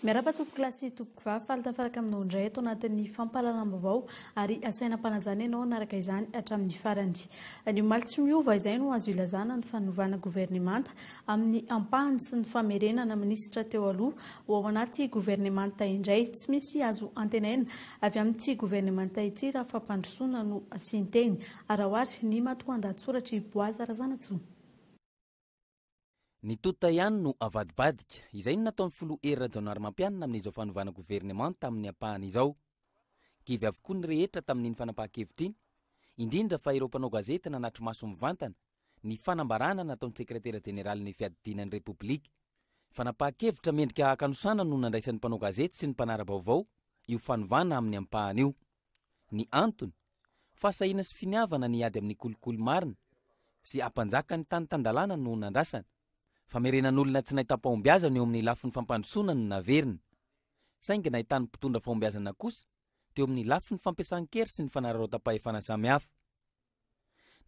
Miarahaba tompokolahy sy tompokovavy, faly tafaraka aminao indray ato anatin'ny fampahalalam-baovao ary asaina am-panajana ianao hanaraka izany hatramin'ny farany. Ny omaly tsy miova, izay no azo ilazana ny fanovana governemanta amin'ny ampahany sy ny famerenana minisitra teo aloha ho ao anaty governemanta indray. Tsy misy azo antenaina avy amin'ity governemanta ity raha fampandrosoana no asian-teny. Araho ary ny matoandahatsoratr'i Boaza Razanatsoa. Ny tota ihany no avadibadika. Izay no nataon'ny filoha Hery Rajaonarimampianina amin'izao fanovana governemanta amin'ny ampahany izao. Kivy avokoa ny rehetra tamin'iny fanapahan-kevitra iny, indrindra fa ireo mpanao gazety nanatri-maso mivantana ny fanambarana nataon'ny sekretera jeneralin'ny fiadidiana ny Repoblika. Fanapahan-kevitra mendrika hakanosana no nandraisan'ny mpanao gazety sy ny mpanara-baovao io fanovana amin'ny ampahany io. Ny antony, fahasahiana sy finiavana ny hiady amin'ny kolikoly marina sy hampanjaka ny tany tan-dalàna no nandrasana. Famerenan'olona tsy nahitam-pahombiazana eo amin'ny lafiny fampandrosoana no naverina. Saingy nahitan'ny mpitondra fahombiazana kosa teo amin'ny lafiny fampiasan-kery sy ny fanararaotam-pahefana samihafa.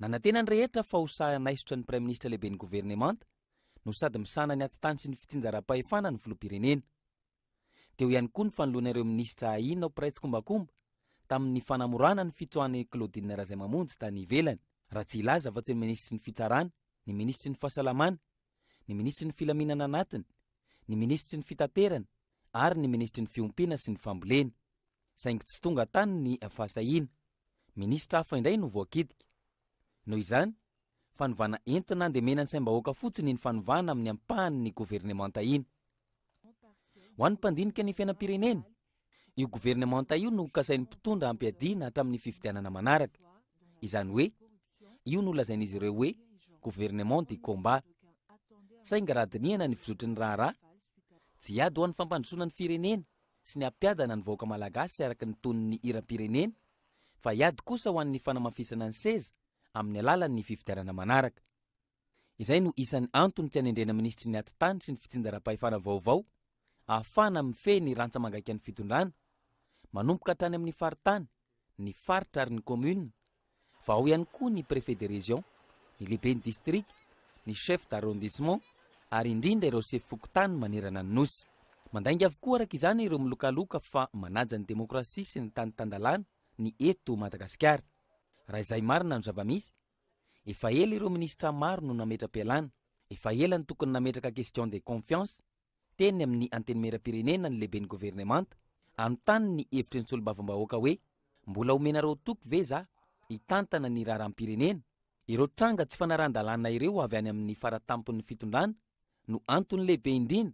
Nanantena ny rehetra fa ho sahy hanaisotra ny Praiminisitra lehiben'ny governemanta no sady misahana ny atitany sy ny fitsinjaram-pahefana ny filoham-pirenena. Teo ihany koa ny fanoloana ireo minisitra ahiana ho mpiray tsikombakomba tamin'ny fanamorana ny fitsoahan'i Claudine Razaimamonjy tany ivelany, raha tsy hilaza afa-tsy ny minisitry ny Fitsarana, ny minisitry ny Fahasalamana, ny minisitry ny Filaminana anatiny, ny minisitry ny Fitaterana ary ny minisitry ny Fiompiana sy ny Fambolena. Saingy tsy tonga tany ny fahasahiana. Minisitra hafa indray no voakitika. Noho izany, fanovana entina handemena ny saim-bahoaka fotsiny iny fanovana amin'ny ampahany ny governemanta iny. Ho an'ny mpandinika ny fiainam-pirenena, io governemanta io no kasain'ny mpitondra hampiadiana hatramin'ny fifidianana manaraka. Izany hoe, io no lazain'izy ireo hoe gouvernement de combat. Saingy raha dinihana ny fizotry ny raharaha, tsy hiady ho an'ny fampandrosoana ny firenena sy ny hampiadana ny vahoaka malagasy araka ny tonon'ny hiram-pirenena fa hiady kosa ho an'ny fanamafisana ny seza amin'ny alalan'ny fifidianana manaraka. Izay no isan'ny antony tsy hanendrena minisitry ny atitany sy ny fitsinjaram-pahefana vaovao ahafahana mifehy ny rantsa-mangaikan'ny fitondrana, manomboka hatrany amin'ny faritany, ny faritra ary ny commune, fa ao ihany koa ny préfet de région, ny lehiben'ny distrika, ny chef d'arrondissement ary indrindra ireo sefo fokontany manerana ny Nosy. Mandainga avokoa araka izany ireo milokaloka fa manaja ny demokrasia sy ny tany tan-dalàna ny eto Madagasikara. Raha izay marina no zava-misy, efa ela ireo minisitra maro no nametra-pialana, efa ela no tokony nametraka question de confiance teny amin'ny Antenimierampirenena ny lehiben'ny governemanta, hanontany ny hevitry ny solombavambahoaka hoe mbola omenareo toky ve za hitantana ny raharaham-pirenena? Ireo tranga tsy fanarahan-dalàna ireo avy any amin'ny faratampon'ny fitondrana no antony lehibe indrindra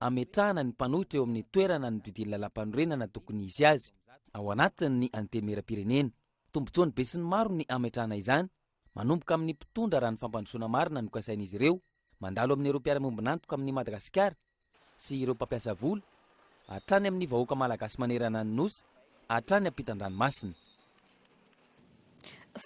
ametrahana ny mpanohitra eo amin'ny toerana nodidian'ny lalàmpanorenana tokony hisy azy ao anatin'ny Antenimierampirenena. Tombontsoan'ny besinimaro ny hametrahana izany, manomboka amin'ny mpitondra raha ny fampandrosoana marina no kasain'izy ireo, mandalo amin'ireo mpiara-miombon'antoka amin'i Madagasikara sy ireo mpampiasa vola, hatrany amin'ny vahoaka malagasy manerana ny Nosy, hatrany ampitan-dranomasina.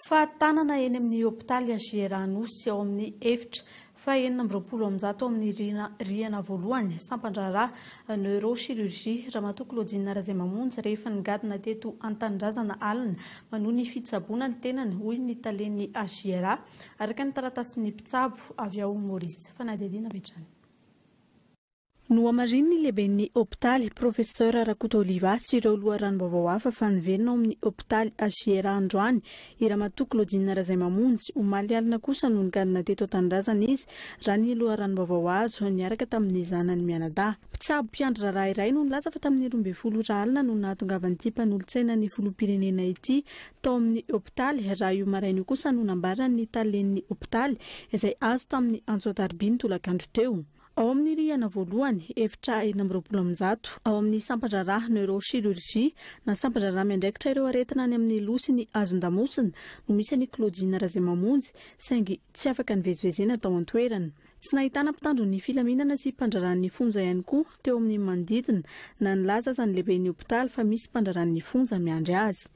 Fahatanana eny amin'ny hopitaly HJRA Anosy ao amin'ny efitra faha 126 ao amin'ny rihana rihana voalohany, sampan-draharaha Neurochirurgie, Ramatoa Claudine Razaimamonjy rehefa nigadona teto an-tanindrazana alina manohy ny fitsaboana ny tenany, hoy ny talen'ny HJRA, araka ny taratasin'ny mpitsabo avy ao Maurice. Fanadihadiana avy hatrany. Nohamarinin'ny lehiben'ny hopitaly, Professeur Rakoto Oliva sy ireo loharanom-baovao hafa fa niverina ao amin'ny hopitaly HJRA androany i Ramatoa Claudine Razaimamonjy. Omaly alina kosa no nigadona teto an-tanindrazana izy, raha ny loharanom-baovao azo, niaraka tamin'ny zanany mianadahy. Mpitsabo mpiandry raharaha iray no nilaza fa tamin'ny 12 ora alina no nahatongavan'ity mpanolotsainan'ny filoham-pirenena ity tao amin'ny hopitaly, raha io maraina io kosa no nambaran'ny talen'ny hopitaly, izay azo tamin'ny antso an-tariby ny tolakandro teo. Ao amin'ny rihana voalohany, efitra 126, ao amin'ny sampan-draharaha Neurochirurgie, na sampan-draharaha miandraikitra ireo aretina any amin'ny loha sy ny hazon-damosina, no misy an'i Claudine Razaimamonjy, saingy tsy afaka nivezivezena tao an-toerana. Tsy nahitana mpitandro ny filaminana sy mpandraharahan'ny fonja ihany koa teo amin'ny manodidina, na nilaza aza ny lehiben'ny hopitaly fa misy mpandraharahan'ny fonja miandry azy.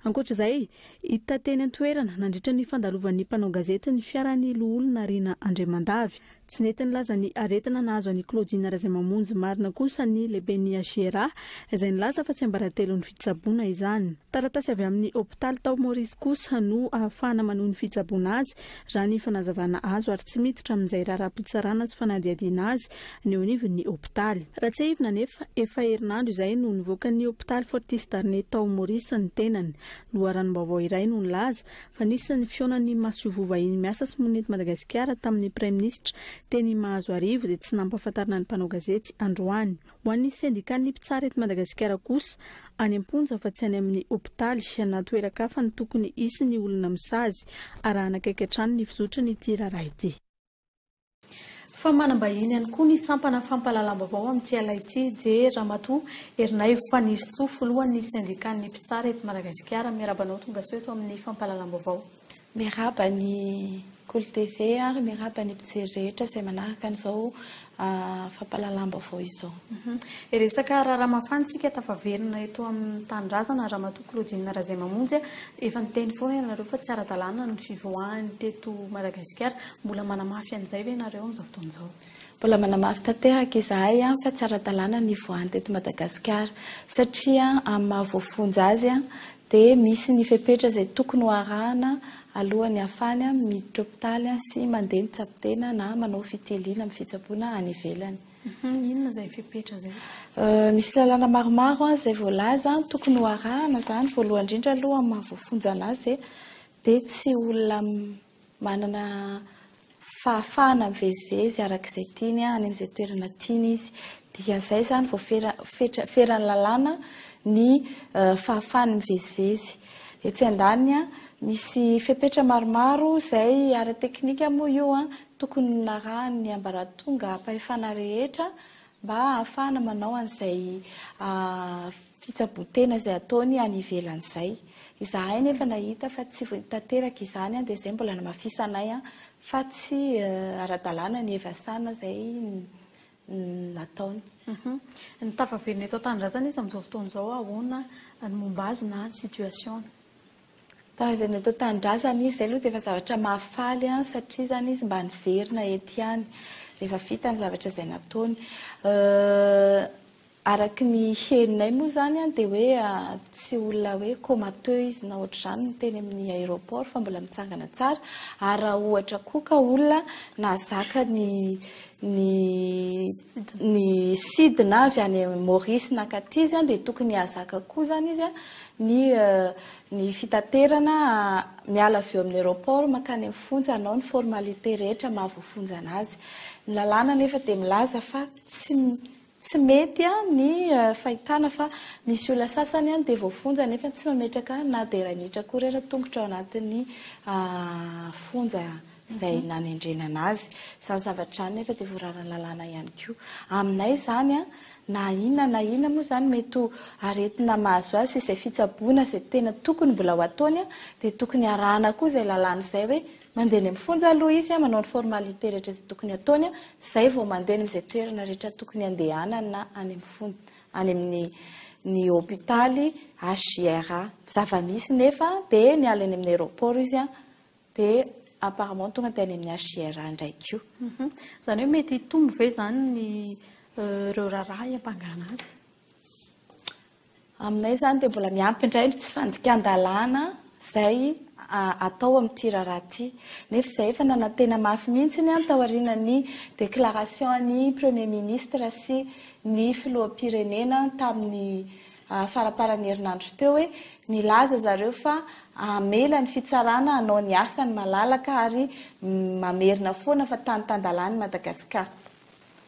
Ankoatra izay, hita teny an-toerana nandritra ny fandalovan'ny mpanao gazety ny fiaran'ny loholona Rina Andriamandavy. Tsy nety nilaza ny aretina nahazo an'i Claudine Razaimamonjy marina kosa ny lehiben'ny HJRA, izay nilaza fa tsiambaratelon'ny fitsaboana izany. Taratasy avy amin'ny hopitaly tao Maurice kosa no ahafahana manohy ny fitsaboana azy, raha ny fanazavana azo, ary tsy miditra amin'izay raharaham-pitsarana sy fanadihadiana azy ny eo anivon'ny hopitaly. Raha tsiahivina anefa, efa herinandro izay no nivoaka ny hopitaly Fortis Darné tao Maurice ny tenany. Loharanom-baovao iray no nilaza fa nisy ny fihaonan'ny masoivoho vahiny miasa sy monina eto Madagasikara tamin'ny Praiminisitra teny Mahazoarivo dia tsy nampahafantarina ny mpanao gazety androany. Ho an'ny sendikan'ny mpitsara eto Madagasikara kosa, any am-ponja fa tsy any amin'ny hopitaly na toeran-kafa no tokony hisy ny olona misazy. Arahana akaiky hatrany ny fizotran'ity raharaha ity. Fa manam-bahiny ihany koa ny sampana fampahalalam-baovao amin'ity alina ity dia Ramatoa Herinaivo Fanirisoa, filohan'ny sendikan'ny mpitsara eto Madagasikara. Miarahaba anao tongasoa eto amin'ny fampahalalam-baovao. Miarahaba ny Kolo TV ary miarahaba ny mpijery rehetra izay manaraka an'izao fampahalalam-baovao izao. Resaka raharaha mafana isika tafaverina eto amin'ny tanindrazana Ramatoa Claudine Razaimamonjy. Efa niteny foana ianareo fa tsy ara-dalàna ny fivoahany teto Madagasikara. Mbola manamafy an'izay ve ianareo amin'izao fotoana izao? Mbola manamafy tanteraka izahay fa tsy ara-dalàna ny nivoahany teto Madagasikara satria amin'ny maha voafonja azy dia misy ny fepetra izay tokony ho arahana alohan'ny hahafahany miditra hopitaly sy mandeha mitsabo tena na manao fitiliana amin'ny fitsaboana any ivelany. Inona izay fepetra izay? Misy lalàna maromaro izay voalaza tokony ho arahana izany. Voalohany indrindra aloha amin'ny maha voafonja an'azy dia tsy olona manana fahafahana mivezivezy araka izay tiany any amin'izay toerana tiany izy. Dikan'izay izany voafera, fetra, feran'ny lalàna ny fahafahany mivezivezy. Etsy andaniny, misy fepetra maromaro izay ara-teknika moa io tokony narahan'ny ambaratongam-pahefana rehetra mba hahafahana manao an'izay fitsaboan-tena izay ataony any ivelany izay. Izahay nefa nahita fa tsy tanteraka izany dia izay mbola namafisanay fa tsy ara-dalàna ny evasana izay nataony. Ny tafaverina eto an-tanindrazana izy amin'izao fotoana izao, ahoana ny momba azy na ny situation-ny? Tafaverina eto an-tanindrazana izy, izay aloha dia efa zavatra mahafaly satria izany izy mba niverina eto ihany rehefa vita ny zavatra izay nataony. Araka ny henonay moa izany dia hoe tsy olona hoe comateux izy na ohatr'izany ny teny amin'ny aéroport fa mbola mitsangana tsara ary raha ohatra koa ka olona nahazaka ny ny ny sidina avy any Maurice nankaty izy dia tokony hahazaka koa izany izy ny ny fitaterana miala avy eo amin'ny aéroport mankany amin'ny fonja hanao ny formalité rehetra maha voafonja anazy. Ny lalàna anefa dia milaza fa tsy Tsy mety ny fahitana fa misy olona sasany dia voafonja nefa tsy mametraka na dia iray minitra akory ara tongotra ao anatin'ny fonja izay nanendrena anazy. Izany zavatra izany nefa dia voararan'ny lalàna ihany koa. Aminay izany na inona na inona moa izany mety ho aretina mahazo azy sy izay fitsaboana izay tena tokony mbola ho ataony dia tokony arahana koa izay lalàna izay hoe Mandeha any amin'ny fonja aloha izy, manao ny formalité rehetra izay tokony hataony, izay vao mandeha any amin'izay toerana rehetra tokony handehanany na any amin'ny fonja, any amin'ny ny hopitaly HJRA. Ny zava-misy nefa dia niala eny amin'ny aéroport izy dia apparemment tonga dia any amin'ny HJRA indray koa. Izany hoe mety hitombo ve izany ny ireo raharaha hiampangana azy? Aminay izany dia mbola miampy indray ny tsy fandikan-dalàna izay atao amin'ity raharaha ity. Nefa izay efa nanantena mafy mihitsy ny taorian'ny déclaration an'ny Premier ministre sy ny filoham-pirenena tamin'ny faramparan'ny herinandro teo hoe nilaza zareo fa hamela ny fitsarana hanao ny asany malalaka ary mamerina foana fa tany tan-dalàna i Madagasikara.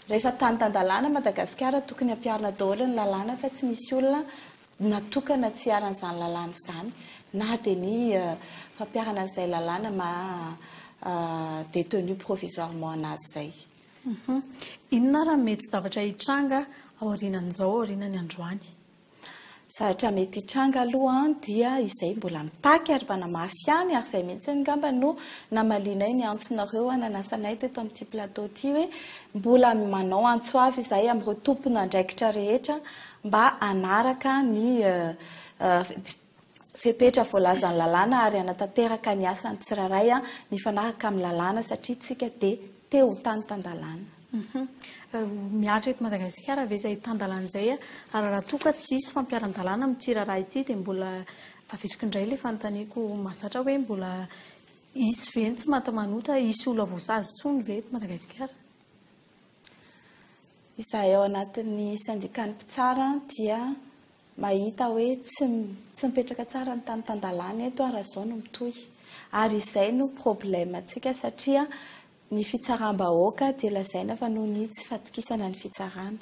Rehefa tany tan-dalàna Madagasikara tokony ampiharina daholo ny lalàna fa tsy misy olona natokana tsy hiharan'izany lalàna izany na dia ny fampiharana an'izay lalàna maha détenu provisoirement anazy izay. Inona ary no mety zavatra hitranga aorianan'izao, aorianan'ny androany? Zavatra mety hitranga aloha dia izay mbola mitaky ary manamafy ihany ary izay mihitsy angamba no namalianay ny antsonareo nanasanay teto amin'ity plateau ity hoe mbola manao antso avo izahay amin'ireo tompon'andraikitra rehetra mba hanaraka ny fepetra voalazan'ny lalàna ary hanatanteraka ny asany tsirairay mifanaraka amin'ny lalàna satria tsika dia. te ho tany tan-dalàna. Mihatra eto Madagasikara ve izay tan-dalàna izay? Ary raha toa ka tsy hisy fampiharan-dalàna amin'ity raharaha ity dia mbola averiko indray ilay fanontaniako mahazatra hoe mbola hisy ve ny tsy maty manota, hisy olona voasazy intsony ve eto Madagasikara? Izahay ao anatin'ny syndicat-n'ny mpitsara dia mahita hoe tsy tsy mipetraka tsara ny tany tan-dalàna eto raha izao no mitohy. Ary izay no problème-ntsika satria ny fitsaram-bahoaka dia lazaina fa noho ny tsy fatokisana ny fitsarana.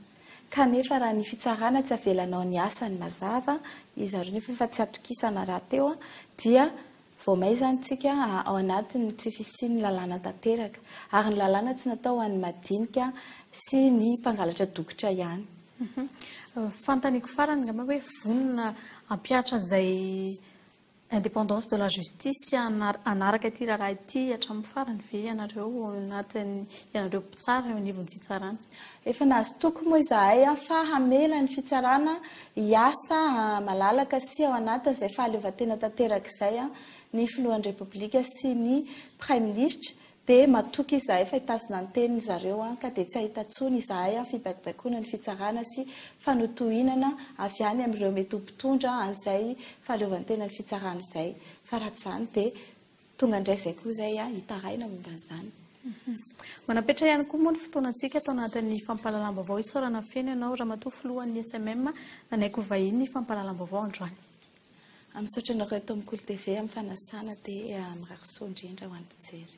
Kanefa raha ny fitsarana tsy avelanao ny asany mazava, izareo nefa efa tsy atokisana rahateo, dia vao may izany tsika ao anatin'ny tsy fisian'ny lalàna tanteraka. Ary ny lalàna tsy natao ho an'ny madinika sy ny mpangalatra dokotra ihany. Fanontaniako farany angamba hoe vonona hampihatra an'izay indépendance de la justice hanaraka ity raharaha ity hatramin'ny farany ve ianareo ao anatin'ny ianareo mpitsara eo anivon'ny fitsarana? Efa nahazo toky moa izahay fa hamela ny fitsarana hiasa malalaka sy ao anatin'izay fahaleovantena tanteraka izay ny filohan'ny Repoblika sy ny Praiminisitra dia matoky izahay fa hitazona ny teniny zareo ka dia tsy hahita intsony izahay fibaikobaikoana ny fitsarana sy fanotohinana avy any amin'ireo mety ho mpitondra an'izay fahaleovantenan'ny fitsarana izay fa raha tsy izany dia tonga indray izay koa izay hitaraina momba an'izany. Manam-petra ihany koa moa ny fotoanantsika ato anatin'ny fampahalalam-baovao. Isaorana feno ianao Ramatoa Filohan'ny SMM nanaiky ho vahiny ny fampahalalam-baovao androany. Misaotra anareo eto amin'ny Kolo TV amin'ny fanasana dia mirary soa indrindra ho an'ny mpijery.